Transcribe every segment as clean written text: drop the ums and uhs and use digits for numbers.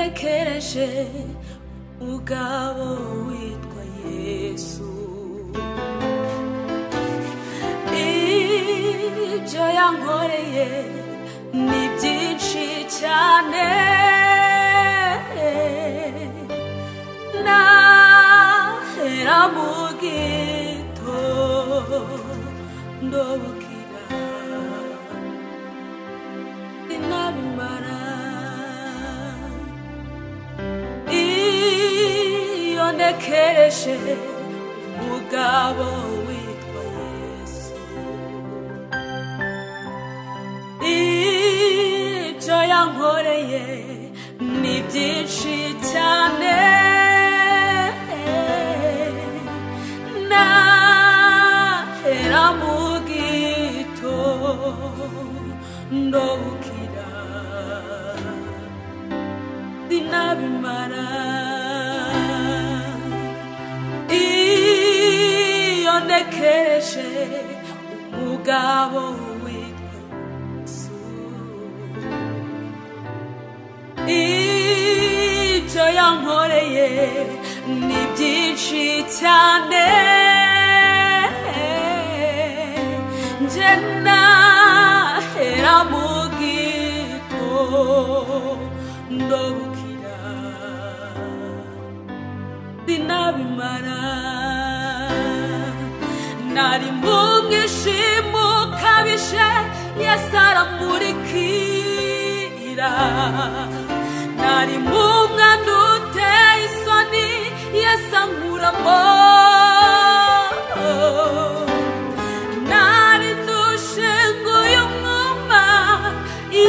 Ntekereje mugabo witwa Yesu, ibyo yankoreye ni byinshi cyane, nahera mu gitondo bukira sinabimara. Iyo ntekereje umugabo witwa Yesu, ibyo yankoreye ni byinshi cyane, nahera mu gitondo bukira sinabimara. Iyo ntekereje umugabo witwa Yesu, ibyo yankoreye ni byinshi cyane, njye nahera mu gitondo bukira sinabimara. Nari mu mwijima ukabije, Yesu aramurikira. Nari mu mwanda uteye isoni, Yesu ankuramo. Nari ndushe nguyu mwuma,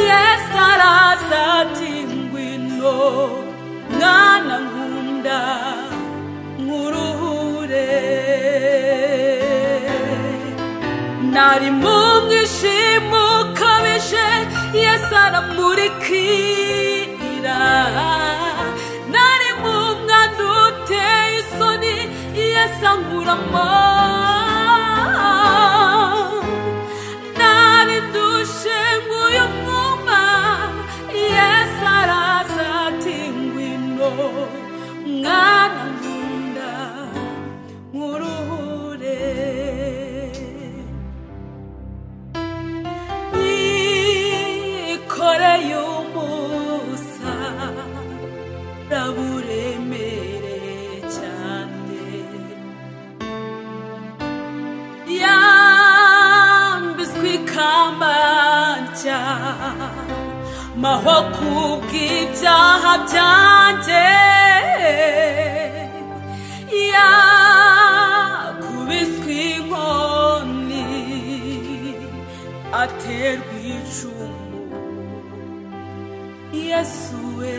Yesu araza ati ngwino mwana nkunda nkuruhure. Nari mu mwijima ukabije, Yesu aramurikira. Nari mu mwanda uteye isoni, Yesu ankuramo. Nari ndushe nguyu mwuma, Yesu araza ati ngwino mwana nkunda nkuruhure. Yikoreye umusaraba uremereye cyane, yambitswe ikamba nshya, maho kubw'ibyaha byanjye, yakubiswe inkoni aterwa icumu. Yesu we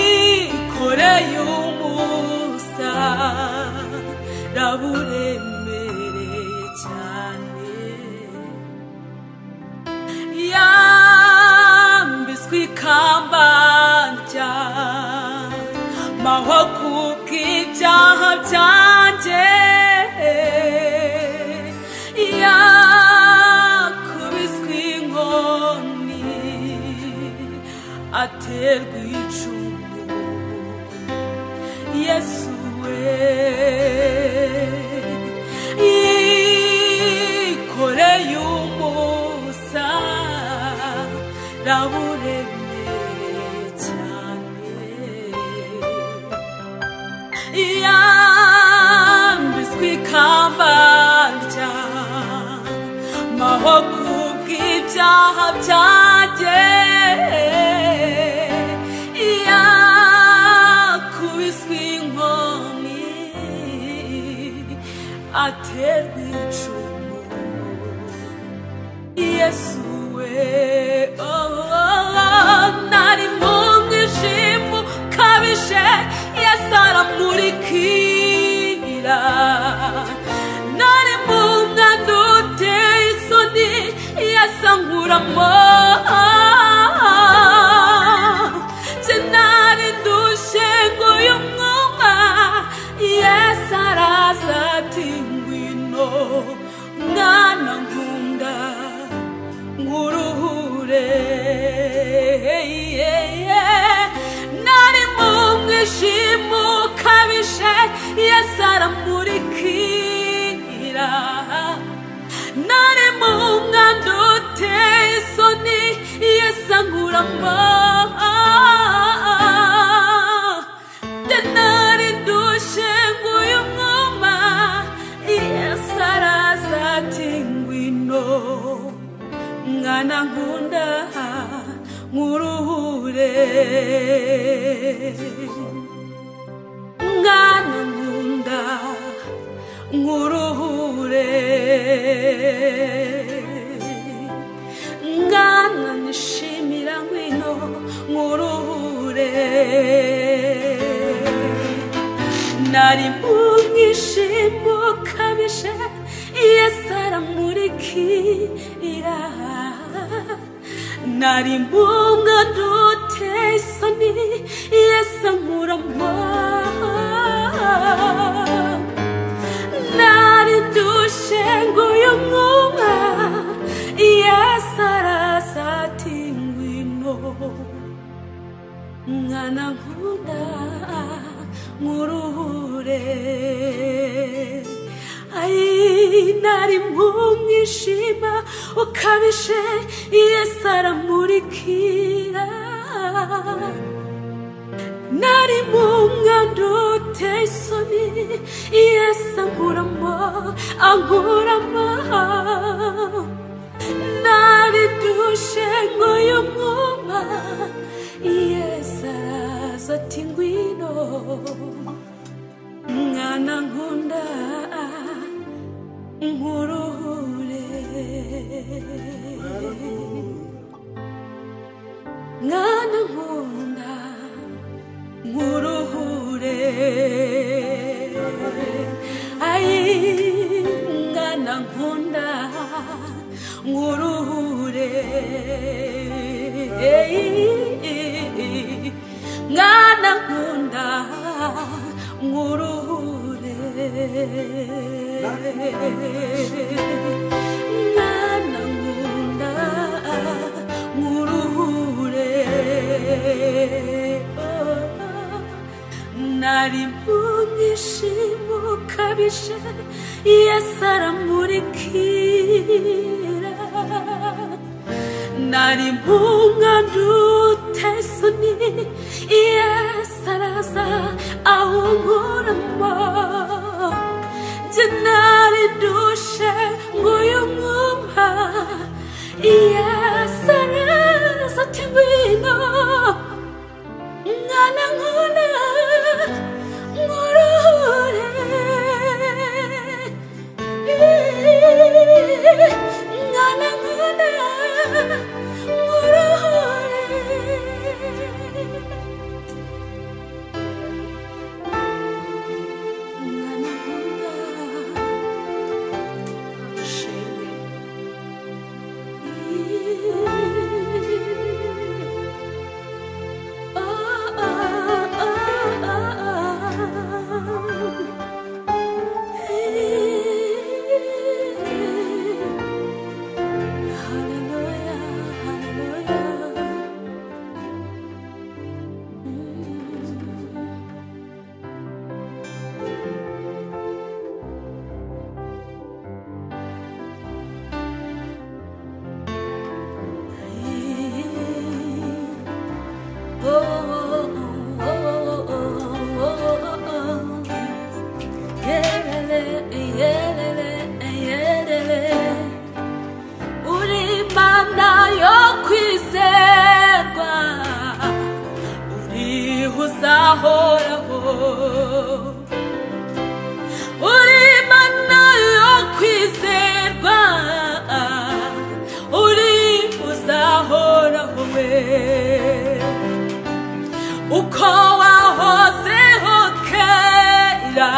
yikoreye umusaraba uremereye cyane, yambitswe ikamba nshya, maho kubw'ibyaha byanjye, yakubiswe inkoni aterwa icumu. Yesu we yikoreye umusaraba uremereye cyane, yambitswe ikamba nshya, maho kubw'ibyaha byanjye, yakubiswe inkoni aterwa icumu. Yesu we, nari mu mwijima ukabije, Yesu aramurikira. Nari mu mwanda uteye isoni, Yesu ankuramo. Njye nari ndushe nguyu mwuma, Yesu araza ati ngwino mwana nkunda nkuruhure. Nari mu mwijima ukabije, Yesu aramurikira. Nari mu mwanda uteye isoni, Yesu ankuramo. Nari ndushe nguyu mwuma, Yesu araza ati ngwino mwana nkunda nkuruhure, mwana nkunda nkuruhure, mwana nishimira ngwino nkuruhure. Nari mu mwijima ukabije, Yesu aramurikira. Nari mu mwanda uteye isoni, Yesu ankuramo. Nari ndushe nguyu mwuma, Yesu araza ati ngwino mwana nkunda nkuruhure. Ai, nari mu mwijima ukabije, Yesu aramurikira. Nari mu mwanda uteye isoni, Yesu ankuramo, ankuramo. Nari ndushe nguyu mwuma, Yesu araza ati ngwino mwana nkunda nkuruhure, mwana nkunda nkuruhure. Ai, mwana nkunda nkuruhure, mwana nkunda nkuruhure, mwana nkunda nkuruhure. Nari mu mwijima ukabije, Yesu aramurikira. Nari mu mwanda uteye isoni, Yesu araza awunkuramo. Njye nari ndushe nguyu mwuma, Yesu araza ati ngwino mwana nkunda nkuruhure, mwana nkunda nkuruhure. Mwana nkunda shimwe. Hallelujah, hallelujah. Oh, oh, oh, oh, oh. Yelele, yelele, yelele. Uri Mana yo kwizerwa, uriho uzahoraho. Uri Mana yo kwizerwa, uriho uzahoraho we. Uko wahozeho kera,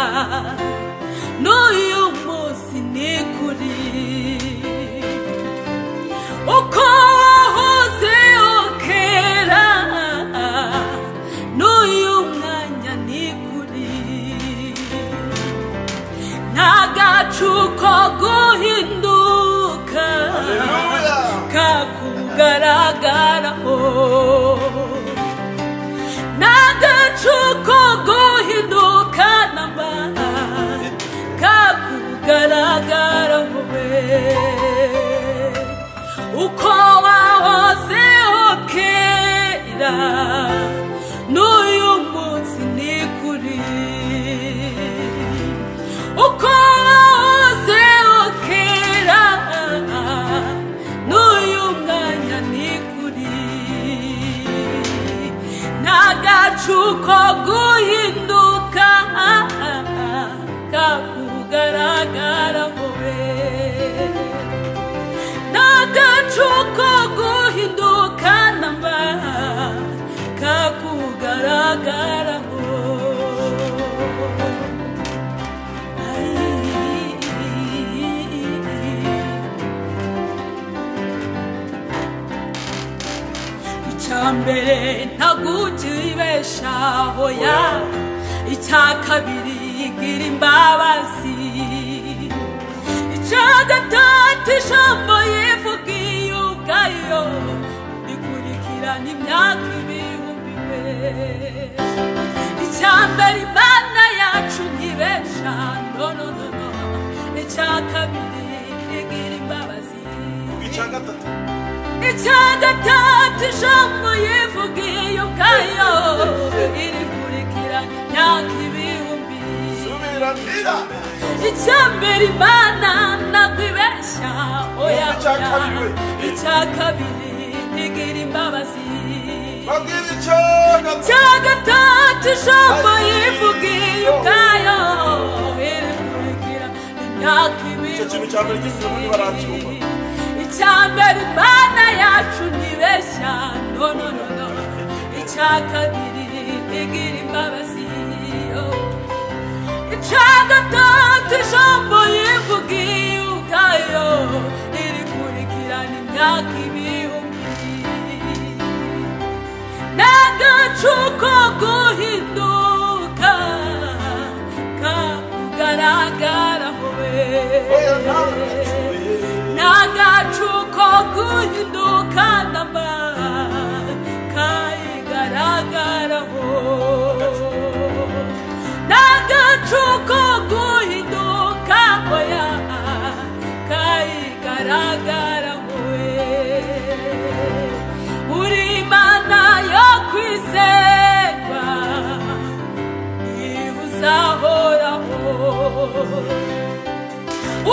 n'uyu munsi ni kuri. Uko wahozeho kera, n'uyu mwanya ni kuri. Nta gacu ko guhinduka Hallelujah. kakubayeho. kakugaragaraho n'agacu ko guhinduka namba kakugaragaraho we uko wahozeho kera n'uyu munsi ni kuri uko wahozeho kera n'uyu mwanya ni kuri n'agacu ko guhinduka kakugaragaraho we n'agacu ko guhinduka namba kakugaragaraho Icyambere ntagukibeshaho ya icya kabiri gira imbabazi icya gatatu ijambo yivugiye ubwayo rikurikirana imyaka ibihumbi be icya mbere Imana yacu ntibesha no no no no icya kabiri igira imbabazi icya gatatu icya gatatu ijambo yivugiye ubwayo irikurikirana imyaka ibihumbi icya mbere Imana ntabwo ibeshya oya icya kabiri igira imbabazi icya gatatu ijambo yivugiye ubwayo irikurikirana imyaka ibihumbi icya mbere Imana yacu ntibeshya no no no no icya kabiri igira imbabazi icya gatatu ijambo yivugiye ubwayo irikurikirana imyaka ibihumbi n'agacu ko guhinduka kakugaragaraho we n'agacu ko guhinduka namba kayigaragaraho n'agacu ko guhinduka oya kayigaragaraho we uri Imana yo kwizerwa niba uzahoraho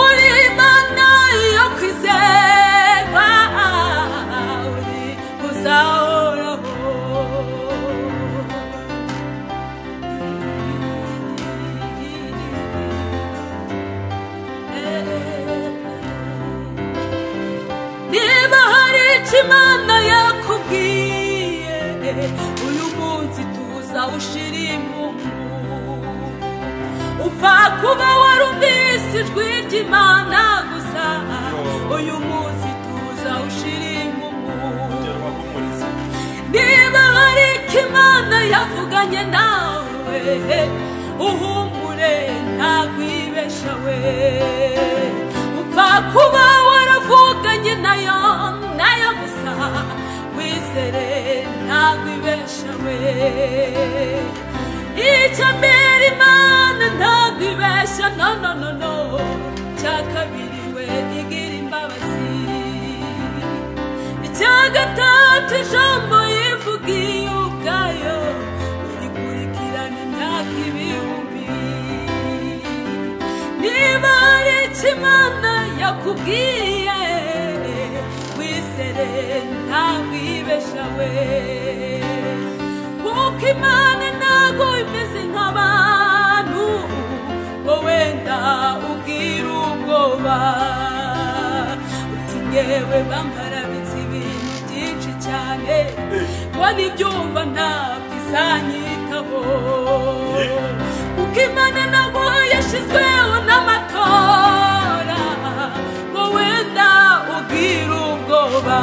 uri Imana yo kwizerwa uri uzahoraho niba hari icyo Imana yakubwiye uyu munsi tuzawushira imungu upfa kuba warumvise ijwi ry'Imana gusa uyu munsi tuzawushira imungu niba hari icyo Imana yavuganye nawe uhumure ntakwibesha we upfa kuba waravuganye nayo nayo gusa wizere ntakwibesha we icya mbere Imana ntakwibesha no no no no icya kabiri we igira imbabazi icya gatatu ijambo yivugiye ubwayo irikurikirana imyaka ibihumbi niba hari icyo Imana yakubwiye wizere ntakwibesha we kuko Imana ntabwo imeze nk'abantu ngo wenda ubwira ubwoba uti ngewe bamparabitse ibintu byinshi cyane ngo nibyumva ntabwo izanyitaho kuko Imana ntabwo yashyizweho n'amatora ngo wenda ubwira ubwoba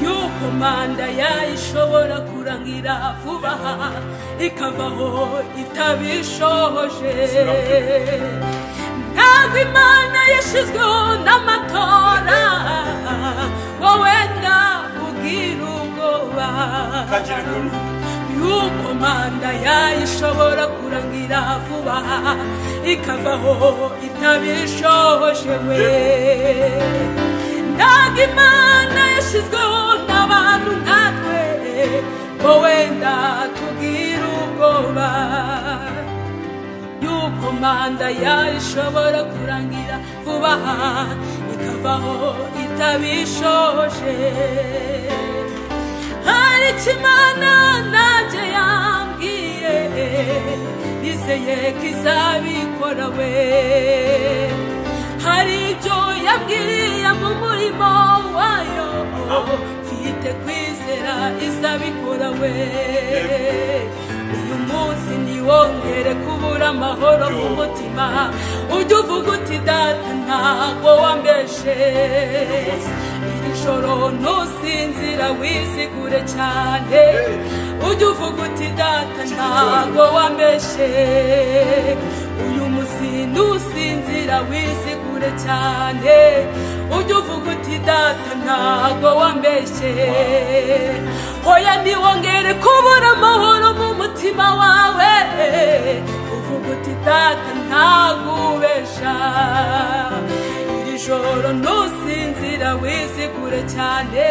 yuko manda yayishobora kurangira vuba ikavaho itabishohoje ntabwo Imana yashyizweho n'amatora ngo Yuko manda yayishobora kurangira vuba ikavaho itabishoje we. Ntabwo Imana yashyizweho n'abantu nkatwe ngo wenda tugire ubwoba. Yuko manda yayishobora kurangira vuba ikavaho itabishoje. Hari icyo Imana nanjye yambwiye nizeye ko izabikora we. Hari ibyo yambwiriye mu murimo wayo mfite kwizera izabikora we. Uyu munsi ntiwongere kubura amahoro mu mutima, ujye uvuga uti data ntabwo wambeshe. Iri joro ntusinzira wizigure cyane, ujye uvuga uti data ntabwo wambeshe. Uyu munsi ntusinzira wizigure cyane, ujye uvuga uti data ntabwo wambeshe. Hoya ntiwongere kubura amahoro mu mutima wawe, uvuga uti data ntabwo ubesha. Iri joro ntusinzira wizigure cyane,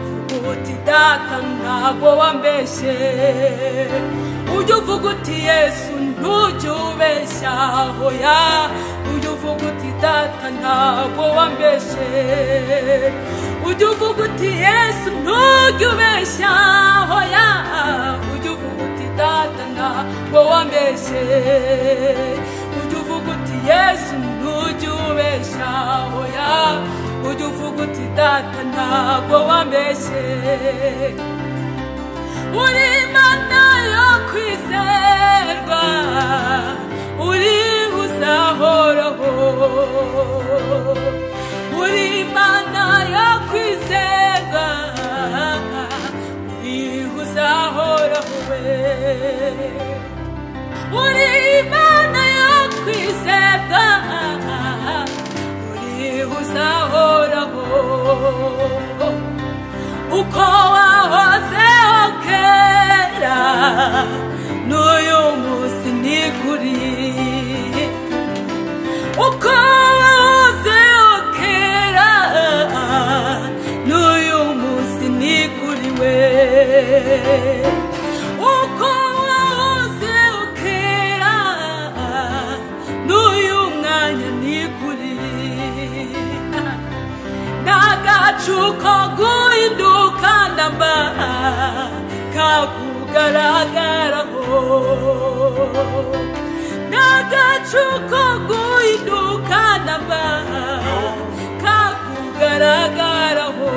uvuga uti data ntabwo wambeshe. Ujye uvuga uti Yesu ntujye ubeshya, hoya ujye uvuga uti data ntabwo wambeshe. Ujye uvuga uti Yesu ntujye ubeshya, hoya ujye uvuga uti data ntabwo wambeshe. Ujye uvuga uti Yesu ntujye ubeshya, hoya ujye uvuga uti data ntabwo wambeshe. Uri Imana yo kwizerwa, uri uzahoraho. Uri Imana yo kwizerwa, uri uzahoraho we. Uri Imana yo kwizerwa, uri uzahoraho. Uko wahozeho kera n'uyu munsi ni kuri. Uko wahozeho kera n'uyu munsi ni kuri we. Uko wahozeho kera n'uyu mwanya ni kuri. N'agacu ko guhinduka namba kakugaragaraho. N'agacu ko guhinduka namba kakugaragaraho.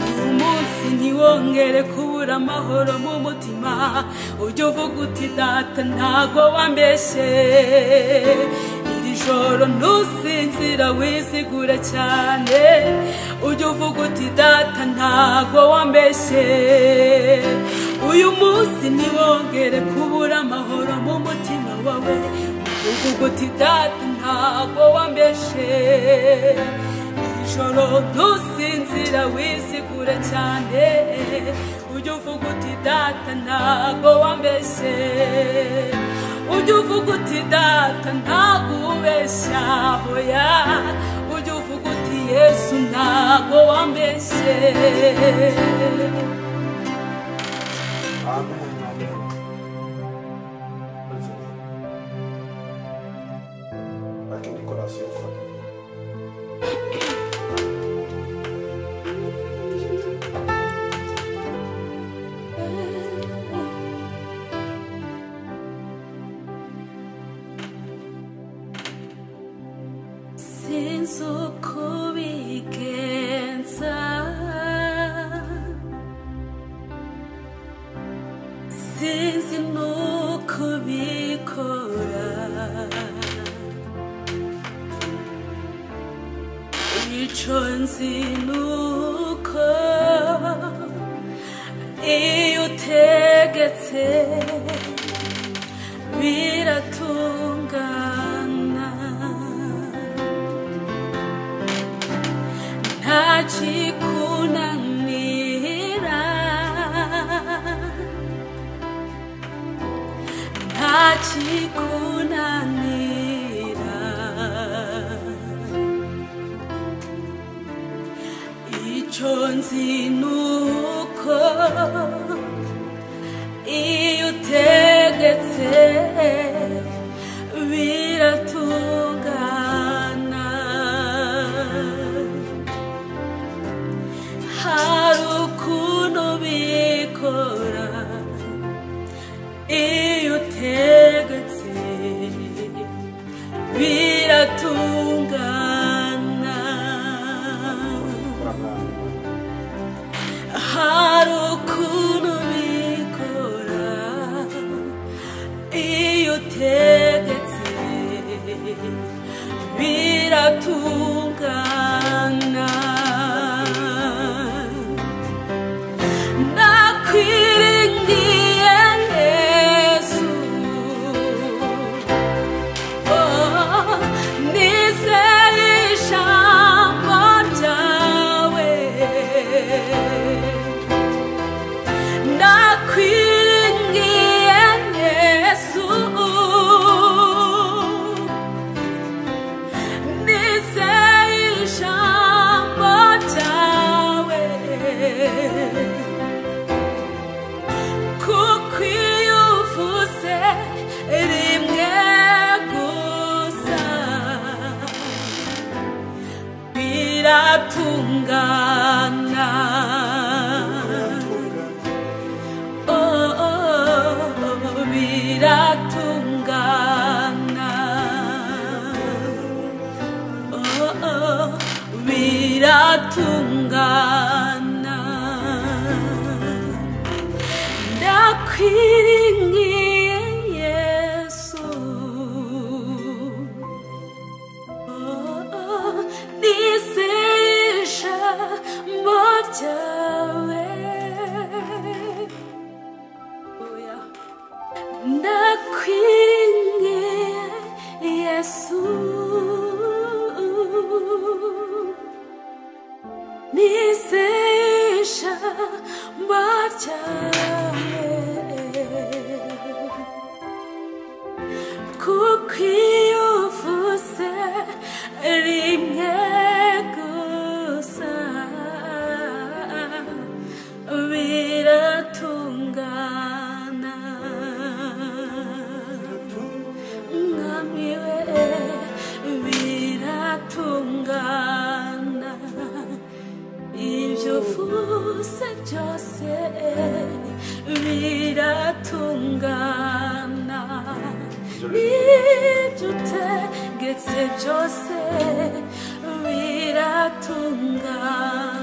Uyu munsi ntiwongere kubura amahoro mu mutima, ujye uvuga uti data ntabwo wambeshe. Iri joro ntusinzira wizigure cyane, ujye uvuga uti data ntabwo wambeshe. Uyu munsi ntiwongere kubura amahoro mu mutima wawe, uvuga uti data ntabwo wambeshe. Iri joro ntusinzira wizigure cyane, ujye uvuga uti data ntabwo wambeshe. Ujye uvuga uti data ntabwo ubeshya, hoya ujye uvuga uti Yesu ntabwo wambeshe. Amen, amen. Aqui Nicolás eu Sinzi uko bigenza, sinzi n'uko bikora, icyo nzi nuko iyo utegetse biratungana. Ntakikunanira Ntakikunanira. Icyo nzi nuko iyo utegetse biratungana. Hari ukuntu bikora iyo utegetse biratungana. Hari ukuntu bikora iyo utegetse biratungana. Nakwiringiye Yesu, oh, nizeye ijambo ryawe. Nakwiringiye Yesu, nizeye ijambo ryawe. Kuko iyo uvuze rimwe gusa biratungana. Oh, oh, oh, biratungana. Oh, oh, biratungana. Ndakwiringiye Yesu, oh, oh, nizeye ijambo ryawe. Oya. Ndakwiringiye Yesu, nizeye ijambo ryawe. Kuko iyo uvuze rimwe gusa biratungana. Mwami we biratungana. Ibyo uvuze byose biratungana. Ibyo utegetse byose biratungana.